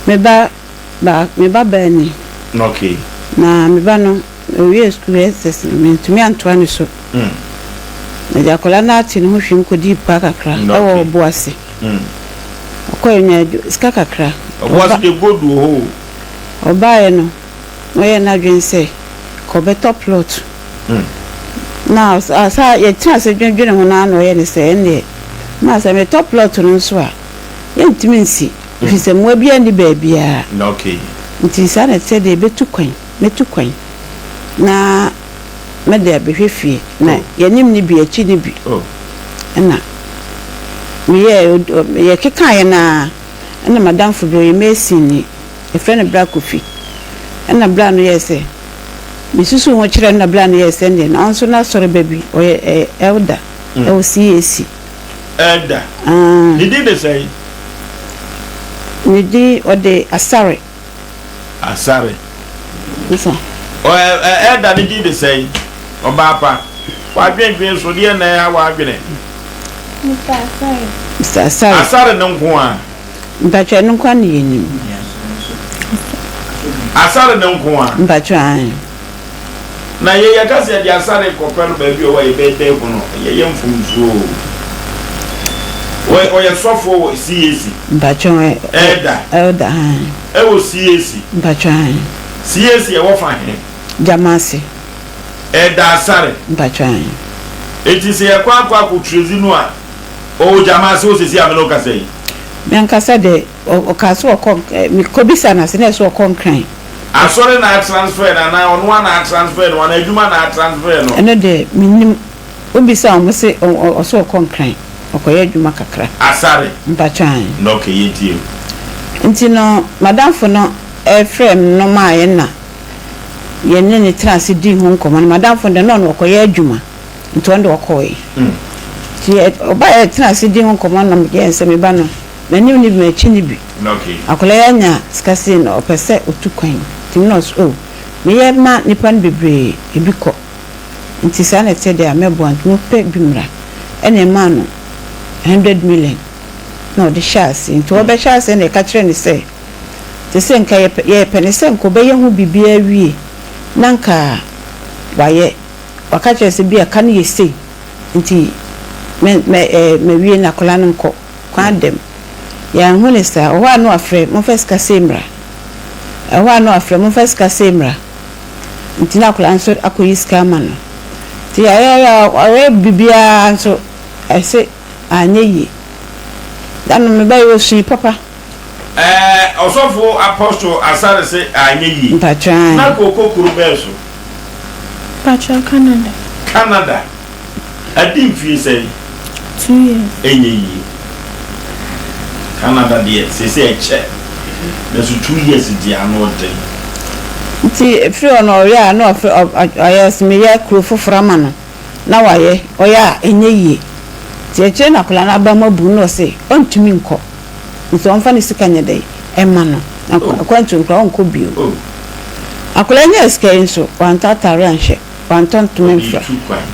Me ba ba me ba baa ni. Okay. Na me ba no owiee sukuu SS no mentumi antoa ne so. Mede akwadaa no ate ne ho hwim kɔdii paa kakra ɛwɔ Ɔboase. Ɔkɔɛ ɔnyaa sika kakra. Ɔboase deɛ gold wɔ hɔ o. Ɔbaeɛ no na ɔyɛɛ n'adwene sɛ nka ɔbɛtɔ plot. Na saa yɛtenaa ase dwendwene ho no ara na ɔyɛɛ ne sɛ ɛnneɛ ma sɛ metɔ plot no nso a yɛntumi nsi ɛfiri sɛ mmoa biara nni baabiara. Nti saa na ɛteɛ deɛ yɛbɛtu kwan, mɛtu kwan na mɛde abɛhwɛ fie na yɛanim no bi akyi no bi. Ɛna meyɛɛ yɛkekaeɛ no ara ɛna m'adamfo bi ɔyɛ masonni yɛfrɛ no Bra Kofi. Ɛna bra no yɛɛ sɛ, mesusuw ho kyerɛɛ no na bra no yɛɛ sɛ ɛndeɛ na ɔno nso n'asɔreba bi, ɔyɛ ɛɛ elder ɛwɔ CAC. Elder? Aah. Ne din de sɛn? Ne din, ɔde Asare. Asare. Nsa. Ɔ ɛ ɛ elder ne din de sɛn? Ɔbaa pa, w'adwendwen so, deɛn na ɛha w'adwene? Mister Asare. Mister Asare. Asare no nko ara? Mpakyɛ ɛno nkoa na yɛnim. Asare no nkoa. Mpakyɛ ae. Na yɛ yɛka sɛ yɛde asare kɔpɛ no baabi a ɔwɔ a yɛbɛyɛ dɛn hu no? Yɛyɛ mfomsoɔ o. Ɔyɛ sɔfoɔ wɔ CAC. Mpakyɛ Elder. Elder ae. Ɛwɔ CAC. Mpakyɛ ae. CAC ɛwɔ fa he? Gyamase. Elder Asare. Mpakyɛ ae. Enti sɛ yɛkɔ akɔ akɔtwerɛzi no a. Ɔwɔ Gyama ase hɔ seesei a me ne wo kasa yi. Me ankasa de, ɔkaa sɛ ɔkɔ, mekɔbisaa no ase na ɛsɛ ɔkɔ Nkran. Asɔre na atransfer no anaa ɔno ara na atransfer no anaa adwuma na atransfer no? Ɛno deɛ mennim. Wobisaa wɔn se ɔse ɔkɔ Nkran, ɔkɔyɛ adwuma kakra. Asare? Mpakyɛ ae. Na okay, yɛntie o. Nti no, m'adamfo no frɛɛ me no maa yɛn na yɛne no tenaa ase dii ho nkɔmmɔ. Na m'adamfo no deɛ na ɔno ɔkɔyɛ adwuma. Nti ɔno de ɔkɔɔe. Nti ɔbaeɛ yɛtenaa ase dii ho nkɔmmɔ na meyɛɛ no sɛ me ba no, m'anim no bi, m'akyi no bi. Akwadaa yi anya sika sei na ɔpɛ sɛ ɔtu kwan. Nti me na ɔse oh, meyɛ ma nnipa no bebree, ebi kɔ. Nti saa na ɛteɛ deɛ a mɛboa nti mopɛ bi mmra. Ɛna ɛmaa no hundred million na ɔde hyɛɛ aseɛ. Nti ɔbɛhyɛ aseɛ na yɛka kyerɛɛ no sɛ, te sɛ nka yɛpɛ yɛpɛ no sɛ nka ɔbɛyɛ ho biribiara awie na nka wayɛ. Waka kyerɛ sɛ bia ka no yɛ sei nti mɛ mɛ ɛɛ mawie na akwadaa no nkɔ kwan dɛm. Yɛanhu no saa. Ɛhɔ a na wafrɛ momfa sika sei mmra. Ɛhɔ a na wafrɛ momfa sika sei mmra. Nti na akwadaa no nso akɔyi sika ama no. Nti yɛayɛ a ɔyɛ biribiara nso ɛse anyɛ yie. Da no me ba yi ɔsui papa. Ɛɛ ɔsɔfo Apostle Asare se anyɛ yie. Mpakyɛ ae. Na kooko kuro bɛn so? Mpakyɛ Canada. Canada. Adi mfie sɛn? 2 years. Ɛnyɛ yie. Canada deɛ seesei ɛkyɛ. Nanso 2 years deɛ ano ɔden. Nti ɛfiri hɔ no ɔyɛ a na wafrɛ ɔyɛ se meyɛ kuro foforɔ ama no. na wayɛ, ɔyɛ a ɛnyɛ yie. Nti akyire na akwadaa no aba mu abu no na ɔse ɔntumi nkɔ, nti ɔmfa ne sika nyɛ dɛn mma no, na akwantuo no koraa ɔnkɔ bio. Akwadaa yi nyaa sika yi nso, wantɔ ataare anhyɛ, wantɔ ntoma amfira,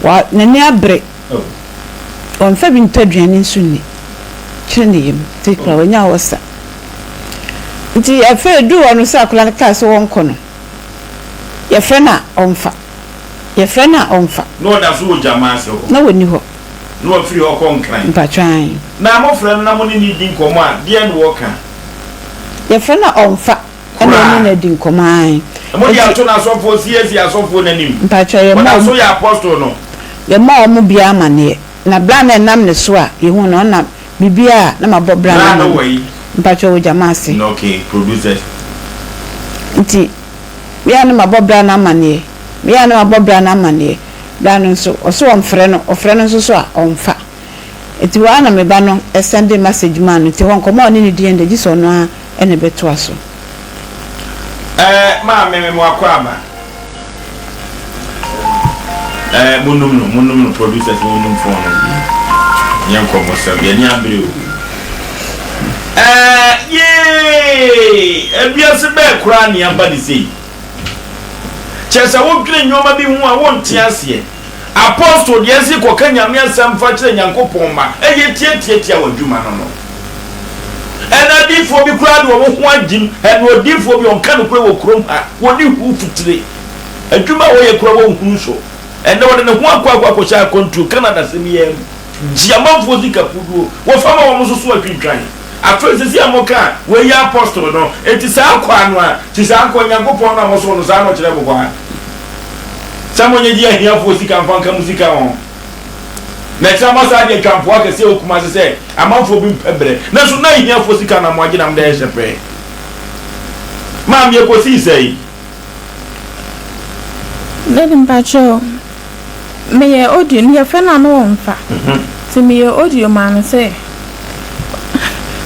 wa, n'ani abere, ɔmfa bi ntɔ aduane nso nni, kyere ne yam, nti koraa wanya ɔsa. Nti afei ɛduu hɔ no sɛ akwadaa no kaa sɛ ɔnkɔ no, yɛfrɛ no a ɔmfa. Yɛfrɛ no a ɔmfa. Na ɔda so wɔ Gyama ase hɔ. Na ɔnni hɔ. Na wafiri hɔ kɔ Nkran. Mpakyɛ ae. Na mofrɛ no na mo ne no di nkɔmmɔ a, deɛn na ɔka? Yɛfrɛ no a ɔmfa. Ɛna yɛne no adi nkɔmmɔ ae. Na mode ato n'asɔfoɔ, CAC asɔfoɔ no anim. Mpakyɛ yɛmmɔ Ɔda wɔn. so yɛ Apostle no. Yɛmmɔ wɔn biara amaneɛ. Na berɛ a na ɛnam ne so a yɛhuu no, ɔnam biribiara a na mabɔ bra no Bra ama no no. wɔ yi? Mpakyɛ ɔwɔ Gyama ase. Na okay, producers. Nti. Me a na mabɔ bra no amaneɛ, me a na mabɔ bra no amaneɛ, bra no nso ɔse ɔmfrɛ no, ɔfrɛ no nso so a ɔmfa. Nti hɔ ara na me ba no sɛnde message maa no, nti hɔ nkɔmmɔ a ɔne no diiɛ no deɛ gye sɛ ɔno ara na ɛbɛtoa so. Ɛɛ maame me mo akwaaba. Ɛɛ mo num no mo num no producers mo num phone no yɛ nkɔmmɔ sɛm yɛ ni abere o. Ɛɛ yee ewiase bɛɛ koraa ne aba ne sei. Kyerɛ sɛ wodwene nneɛma bi ho a wonte aseɛ. Apostle deɛ nsi kɔka Nyame asɛm fa kyerɛ Nyankopɔn mma ɛyɛ tiatiatia w'adwuma no no. Ɛna adiifoɔ bi koraa de wɔn ho agyim. Ɛna odiifoɔ bi ɔnka nokorɛ wɔ kurom ha. Wɔdi hu fitire. Adwuma a wɔyɛ koraa wɔnhunu so. Ɛnɛ wɔde ne ho akɔ akɔ akɔhyɛ akwantuo Canada sɛm yi ara mu. Gye amanfoɔ sika puduo. Wɔfa ma wɔn nso so atwintwan. Afei sɛsi a moka a, wei yɛ apostle no. Enti saa kwaa no a, nti saa nkoa Nyankopɔn no a mosom no saa na ɔkyerɛ mo kwaa? Sɛ monyegye ahiafoɔ sika mfa nka mo sika ho. Na ɛkyerɛ mo asaa de atwa mpoa akɛseɛ wɔ Kumase sɛ amanfoɔ bi mpɛ berɛ. Nanso na ahiafoɔ sika na moagye na mode ayɛ hyɛpɛɛ. Maame ɛkɔsii sɛn? Daddy mpakyɛw meyɛ audio no yɛfrɛ no a na ɔmmfa nti meyɛ audio maa no sɛ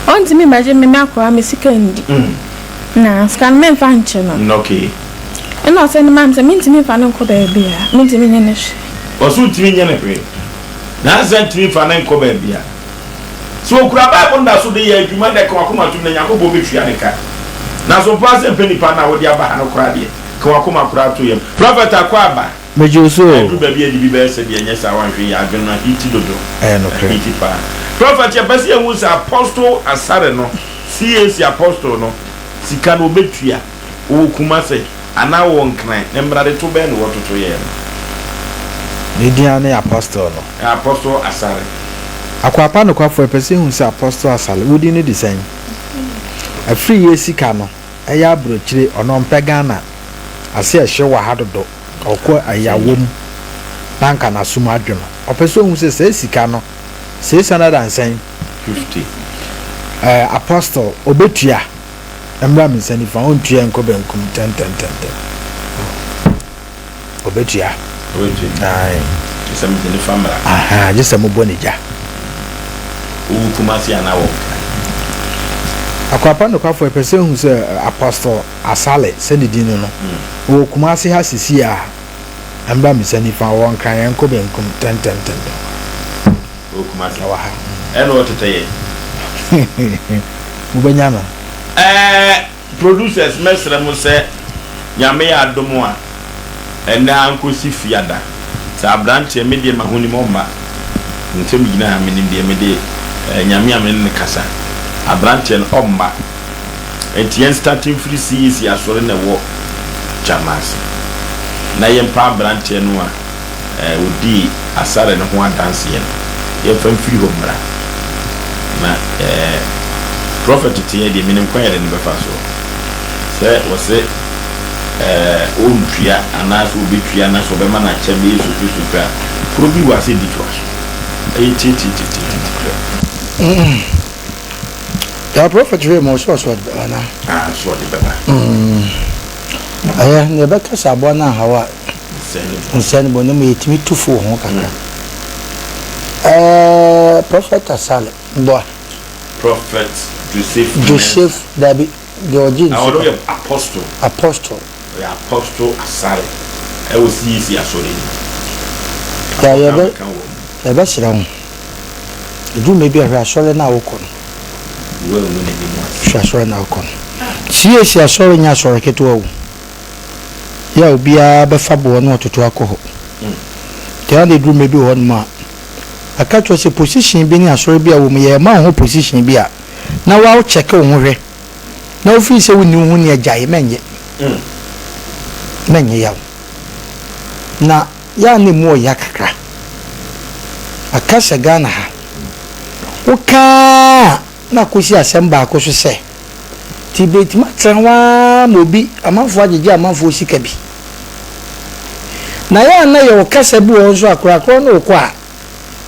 ɔntumi mbɛgye me m'akora me sika ndi na sika no memmfa nkyɛ no Okay. ɛna ɔsɛ ne maa me sɛ mentumi mfa no nkɔ baabiara mentumi nyɛ no hwee. Ɔse wontumi nyɛ no hwee na ansa ntumi mfa no nkɔ baabiara. Sɛ okura Bible no da so de yɛ adwuma dɛ, ka w'akoma tom na Nyankopɔn betua ne ka. Nanso mfa asɛm pɛ nipa no a wode aba ha no koraa deɛ, ka w'akoma koraa to yam. Prophet Akwaaba, Megye wo so o. Aduru baabi a yɛde bi bɛyɛ sɛ deɛ ɛnyɛ saa wanhwɛ yie a adwene no ahiti dodo. Ɛyɛ nokorɛ. Ahiti paa. Prophet yɛpɛ sɛ yɛhu sɛ Apostle Asare no, CAC Apostle no, sika no ɔbɛtua. Ɔwɔ Kumase anaa ɔwɔ Nkran? Ne mmaradeto bɛn na wɔtoto yɛɛ no? Ne din ara ne Apostle no. Apostle Asare. Akoa pa nokwafo yɛpɛ sɛ yɛhu sɛ Apostle Asare wo din no de sɛn? Afiri yɛ sika no ɛyɛ abrokyire ɔno ɔmpɛ Ghana ase ɛhyew wɔ ha dodo ɔkɔ ayawɔ mu na anka n'asom adwo no ɔpɛ sɛ ohu sɛ saa sika no 600 and sɛn? 50. Ɛɛ Apostle ɔbɛtua? Mmra me nsa nifa, ɔntua nkɔ benkum ntɛntɛntɛntɛm. Ɔbɛtua. Ɔbɛtua. Ae. Gye sɛ mede nifa mmra. Aha, gye sɛ mobɔ ne gya. Wowu Kumasi anaa wɔ Nkran? Akwapa nokwafo ɛpɛ sɛ hu sɛ Apostle Asale sɛ ne din no no, ɔwɔ Kumasi ha sisi a, mmra me nsa nifa, ɔwɔ Nkran ɛnkɔ benkum ntɛntɛntɛntɛm. Wɔ Kumasi. Ɛwɔ ha. Ɛna ɔtetɛ yɛn. Mobɛnya no. Ɛɛ producers mɛsrɛ mo sɛ Nyame yɛ adom a ɛnɛ ara nkosi fiada sɛ abranteɛ me deɛ mahonim ɔmma nsɛ me gyina ha menim deɛ mede ɛɛ Nyame a me ne no kasa abranteɛ no ɔmma nti yɛn start mfiri CAC asɔre na ɛwɔ Gyamase na yɛmpa abranteɛ no a odii Asare no ho adanseɛ no, yɛmfa mfiri hɔ mmra. Na Prɔfɛt teɛ deɛ, menim kwan a yɛde no bɛfa soɔ. Sɛ wɔse ɔntua anaasɛ ɔbɛtua anaasɛ ɔbɛma no akyɛ bɛyɛ Yesu Kristo pɛ a, kuro bi wɔ ha sɛ ɛdi toa so. Ɛyɛ tiatiatiatiati. Deɛ Prɔfɛt hwɛ mu, ɔsɛ ɔsɛ ɔde bɛba anaa? Ah, ɔsɛ ɔde bɛba. Ɛyɛ, na yɛbɛka sɛ aboa no anhaw a, nsɛe no bɔ na mmom yɛtumi tu fo wɔ ho kakra. Ɛɛ Prophet Asale boa. Prophet Joseph. Joseph dabi deɛ ɔgye nsu. Ɔno yɛ apostle. Apostle. Ɔyɛ apostle Asare ɛwɔ CAC asɔre ni. Ya yɛbɛ yɛbɛsrɛ ho. Edwuma bi a hwɛ asɔre no a wokɔ no. Hwɛ asɔre no a wokɔ no. CAC asɔre nyɛ asɔre ketewa o. Yɛ a obiara bɛfa boɔ na watoto akɔ hɔ. Nti na ɛduru mmerɛ bi wɔ hɔnom a, aka kyerɛ sɛ position bi ne asɔre bi a wɔ mu yɛrema wo ho position bi a, na wa wo check wo ho hwɛ na wo feel sɛ wonni wo ho ni a gyae mɛnyɛ. Mɛnyɛ yaw. Na yɛ a na ɛmu ɔya kakra. Aka sɛ Ghana ha, wokaa a na akɔsi asɛm baako so sɛ, Nti bɛtumi atena hɔ ara ma obi, amanfoɔ agyegye amanfoɔ sika bi. Na yɛ a na yɛwɔ kasa bi wɔ hɔ nso a korakorɔ no rekɔ a,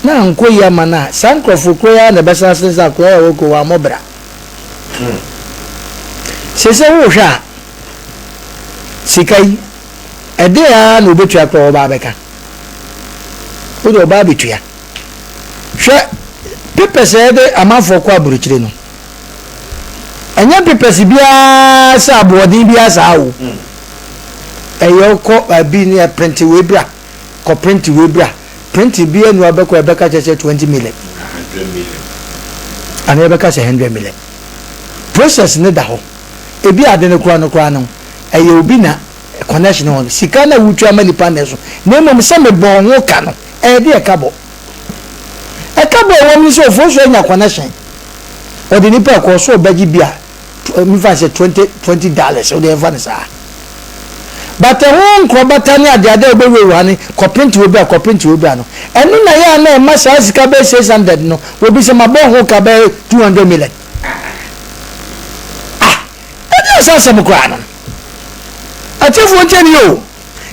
na ankɔ yie ama no a, saa nkurɔfoɔ korɔ yi ara na ɛbɛsan asene sɛ akora yi a wɔkɔ wammɔ bra. Seesei wohwɛ a, sika yi, ɛdeɛn ara na wɔbɛtua koraa wɔba abɛka? Wode ɔba abɛtua. Hwɛ papers a yɛde amanfoɔ kɔ aburokyire no. Ɛnyɛ papers biara sɛ aboɔden biara saa o. Ɛyɛ wokɔ baabi ne ɛprinte wei bra, kɔ printe wei bra. Printe biara ni wabɛkɔ ɛbɛka kyerɛ sɛ 20 million. Anaa ɛbɛka sɛ 100 million. Process ne da hɔ. Ebi ade no koraa no koraa no, ɛyɛ obi na connection wɔ no. Sika no a wotua ma nipa no so. Na mmom sɛ mebɔɔ ho ka no, ɛyɛ de ɛka bɔ. Ɛka bɔ a ɛwɔ mu ne sɛ ofosu anya connection. Ɔde nipa ɛkɔ ɔsɛ ɔbɛgye bi a mefa sɛ 20 $20 wode ɛmfa no saa. But ɛho nkorɔbata ne adeade a wobɛwurawura ha ne kɔpente wɔ bi a kɔpente wɔ bi a no ɛno na ɛyɛ a na ɛma saa sika bɛyɛ 600 no wɔbi sɛ mabɔ ho ka bɛyɛ 200 million. Ah! Ɛdeɛ sɛ asɛm koraa no. Atiefoɔ ntie nie o.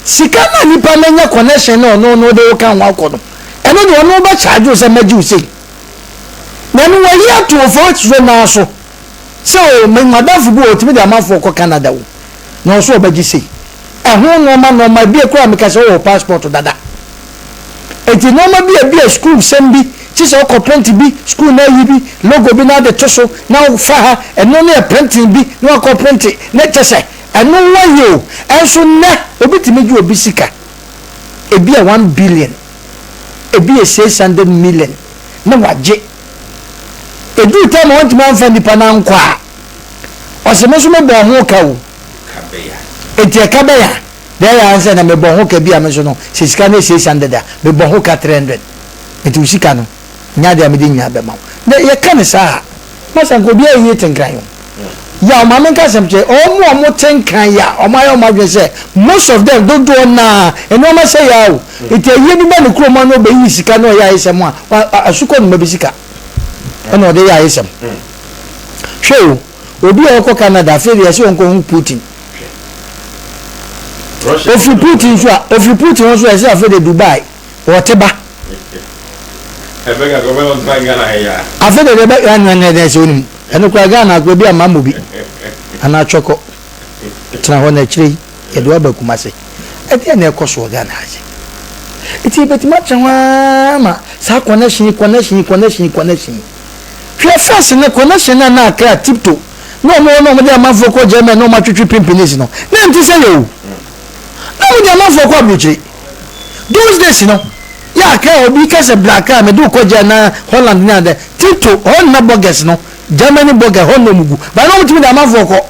Sika no a nipa no anya connection na ɔno no de wo ka ho akɔ no, ɛno deɛ ɔno bɛ charge wo sɛ mɛgye wo sei. Na ɛno wayi ato wo fo no ara so sɛ o me madamfo bi wɔ hɔ ɔtumi de amanfoɔ kɔ Canada o, na ɔso ɔbɛgye sei. Ɛho nnoɔma nnoɔma ebi koraa meka sɛ wowɔ passport dada. Enti nnoɔma bi a ebi a sukuu sɛm bi, kye sɛ wokɔ print bi, sukuu no ayi bi, logo bi na ade to so na wofa ha, ɛno no yɛ printing bi na wakɔ print na kyɛ sɛ Ɛno wɔ he o? Ɛnso nnɛ obi tumi gye obi sika, ebi yɛ 1 billion, ebi yɛ 600 million na wagye. Eduru time a ɔntumi amfa nipa no ankɔ a, ɔse me nso mebɔɔ ho ka o. Enti ɛka bɛn a? Deɛ ɛyɛ ara ne sɛ na mebɔ ho ka bi a me nso no, sɛ sika no yɛ 600 a, mebɔ ho ka 300. Enti wo sika no, nyɛ adeɛ a mede nyinaa bɛma wo. Na yɛka no saa a, masa nka obiara yie te nkran o. Yaw, ma menka asɛm kyerɛ wɔn a wɔte nkran yi a wɔayɛ wɔn adwene sɛ most of them dodoɔ no ara nneɛma sɛe ara o. Nti ayie bi ba ne kurom a na ɔbɛyi sika na ɔyɛ ayesɛm a, asukɔ no ma bi sika ɛna ɔde yɛ ayesɛm. Hwɛ o, obi a ɔkɔ Canada afei deɛ yɛsɛ ɔnkɔhu Putin. Ofiri Putin nso a, ofiri Putin hɔ nso a yɛsɛ afei deɛ Dubai. Wɔte ba. Afei de deɛ bɛ ɛno ɛno ɛdɛn sɛ onim ɛno koraa Ghana akora bi ama mo bi anaa twɔkɔ tena hɔ na akyire yi yɛde waba Kumase ɛdeɛ na ɛkɔ so wɔ Ghana ha sɛ nti yɛbɛtumi atena hɔ ara ma saa connection yi connection yi connection yi connection yi hwɛ first no connection na na Accra tipto na wɔn wɔ na wɔn de amanfoɔ kɔ Germany na wɔn atwetwe pimpinisi no na ɛnte sɛ yɛ o na wɔn de amanfoɔ kɔ aburokyire. Those days no, yɛ Accra obi ka sɛ bra Accra mede wo kɔ gye anaa Holland ne adɛ, Tito, hɔ nna burgers no, Germany burger hɔ nna ɔmo gu, but na ɔmo tumi de amanfoɔ kɔ.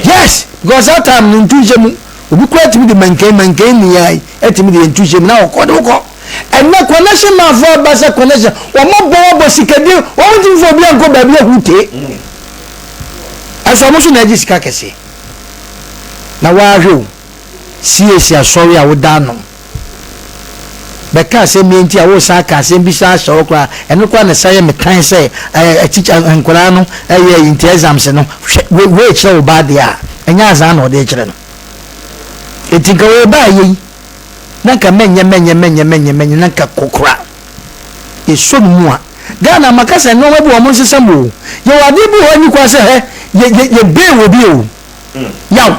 Yes, because that time no ntu nhyɛ mu, obi koraa tumi de mankan mankan ni ayi ɛtumi de ntu hyɛ mu na ɔkɔ de wokɔ. Ɛnɛ connection manfoɔ aba sɛ connection, wɔn abɔ abɔ sikadie, wɔn ntumi fɔ obi ankɔ baabi ahu tee. Ɛso ɔmo nso na ɛgye sika kɛseɛ. Na waa hwɛ o. Siesie asɔre a woda ano. Bɛka asɛm bi nti a woresan aka asɛm bi san ahyɛ hɔ koraa. Ɛno koraa na ɛsan yɛ me tan sɛ ɛɛ tikya nkwadaa no ɛyɛ ayi nti exams no hwɛ wei wei kyerɛ wo ba adeɛ a ɛnyɛ azaa na ɔde rekyerɛ no. Eti nka wei baa yɛ yi na nka mɛnyɛ mɛnyɛ mɛnyɛ mɛnyɛ mɛnyɛ na nka kokora yɛsɔ no mu a Ghana maka sɛ nneɛma bi wɔ wɔn nsesa mu o. Yɛwɔ adeɛ bi wɔ hɔ ani kwan sɛ hɛ yɛ yɛ yɛ bee wɔ bi o. Yaw.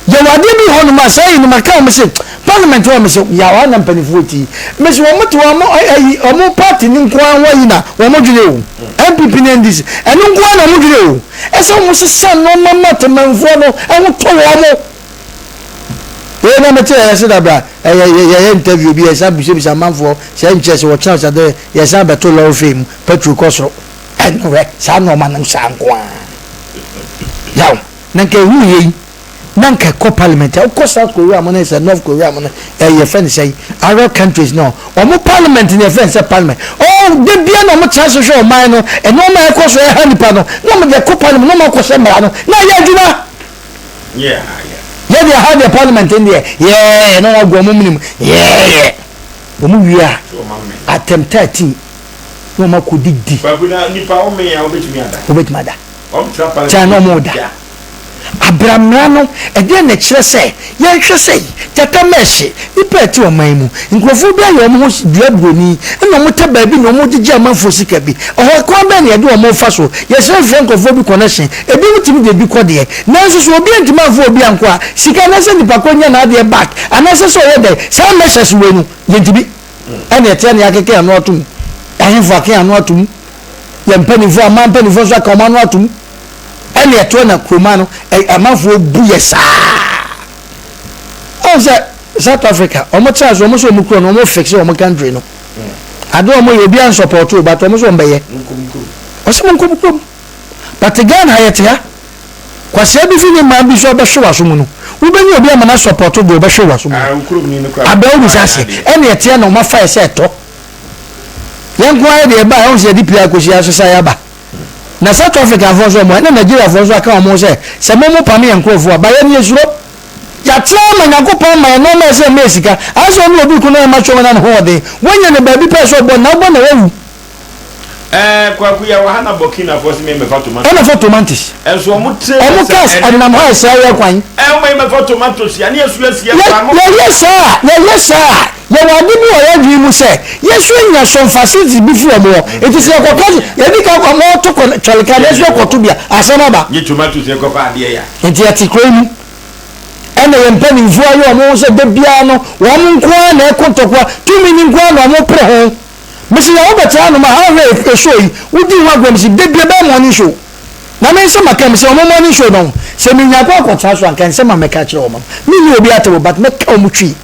Yɛwɔ adeɛ bi wɔ hɔnom a saa yi no maka wɔn se parliament hɔ mese yaw ha na mpanimfoɔ ti mese wɔn te wɔn ayi wɔn party no nko ara ho ayi na wɔn dwene o NPP ne NDC ɛno nko ara na wɔn dwene o ɛsɛ wɔn sesa nneɛma ma temanfoɔ no ɛho tɔ wɔn yɛn na mete yɛyɛ se dabra ɛyɛ yɛyɛ interview bi yɛsan bisabisa amanfoɔ sɛ nkyɛ sɛ wɔkyerɛ sɛ dɛ yɛsan bɛto lɔre fee mu petrol kɔ soro ɛno hwɛ saa nneɛma no saa nko ara yaw na nka ehu yɛ yi na nka ɛkɔ parliament a wokɔ South Korea mo ne sɛ North Korea mo no ɛyɛ fɛn sɛ Arab countries no wɔn parliament na yɛfɛn sɛ parliament oh de bia na wɔn tena so hwɛ ɔman no nneɛma a ɛkɔ so ɛha nipa no na wɔn de kɔ parliament na wɔn akɔ hyɛ mmara no na ɛyɛ adwuma yɛ deɛ ha deɛ parliament deɛ yɛɛ na wɔn agu wɔn mu yɛɛ wɔn wie a atɛm 13 na wɔn akɔ didi wobɛtumi ada kyɛn na wɔn da abramena no ɛdeɛ na ɛkyerɛ sɛ yɛnhwɛ sɛ gyata mɛɛhye nipa ɛte ɔman mu nkurɔfoɔ bi ayɛ wɔn ho dua buroni ɛna wɔn tɛ baabi na wɔn gyegye amanfoɔ sika bi ɔhɔ kwan bɛn na yɛde wɔn fa so yɛsrɛ frɛ nkurɔfoɔ bi connection ebi mo tumi de ebi kɔ deɛ nanso so obi ntumi anfo obi ankɔ a sika na sɛ nipa kɔ nya n'adeɛ back anaasɛ sɛ ɔyɛ dɛ saa measures wei no yɛntumi ɛna ɛteɛ na yɛakeka ano atom ahemfo ake ano atom yɛn mpanimfoɔ aman mpanimfoɔ nso aka wɔn ano atom ɛna ɛtoɔ na kuroma no amanfoɔ bu yɛ saa ɔn sɛ South Africa wɔn kyerɛ so wɔn sɛ wɔn kuro no wɔn fix wɔn country no ade wɔn yɛ obi ansɔpɔto but wɔn sɛ wɔn bɛyɛ ɔsɛ wɔn nkɔm kurom but Ghana yɛ te ha kwasia bi fi ne man bi so ɔbɛhwe w'aso mu no wobɛnya obi ama no asɔpɔto deɛ ɔbɛhwe w'aso mu abɛ wo bisa ase ɛna ɛteɛ na wɔn afa yɛ sɛ ɛtɔ yɛn nko ara deɛ ɛba a ɛho sɛ yɛde pia akɔsi asesa yɛaba. Na South Africa foɔ nso wɔn ɛna Nigeria foɔ nso aka wɔn ho sɛ sɛ mo mo pame yɛn nkorɔfoɔ a ba yɛn yɛsuro. Yɛatra ama Nyankopɔn ama yɛn nnoɔma a ɛsɛ yɛma yɛ sika. Ayɛ sɛ ɔne obi ko na ɔma kyɛw na ne ho ɔden. Wanya no baabi pɛɛ sɛ ɔbɔ no na wobɔ na wawu. Ɛɛ Kwaku yɛwɔ ha na Burkina foɔ se me mɛfa tomatoes. Ɛna fa tomatoes. Ɛnso ɔmo trailers Ɔmo cars a ɛnam ɛnam hɔ a ɛsɛe yɛ kwan. Ɛɛ ɔmo yi mɛfa tomatoes a ne yɛsu asi Yɛ ɛkwan mo. yɛyɛ saa a yɛyɛ saa a yɛwɔ ade bi wɔ yɛn adwene mu sɛ yɛsu anya some facilities bi fi wɔn hɔ. Enti sɛ yɛkɔka sɛ yɛdi kan kɔ ma ɔto kɔ twɛleka na yɛsu akɔto bi a asɛm aba. Nye tomatoes yɛ kɔfa adeɛ ya. Enti yɛte kuro yi mu ɛna yɛn mpanimfoɔ ayɛ wɔn ho sɛ da biara no wɔn nko ara na ɛko ntɔkwa tumi no nko ara na wɔn pere ho. Mese yɛ wobɛtra hanom a ha hwɛ e show yi wodi ho agorɔ mese da bia ɛbɛyɛ morning show na me nsa maka mese ɔmo morning show no sɛ menya kɔ akɔtra so a nka nsɛm a mɛka akyerɛ wɔn no menni obi atɛm o but mɛka wɔn twi.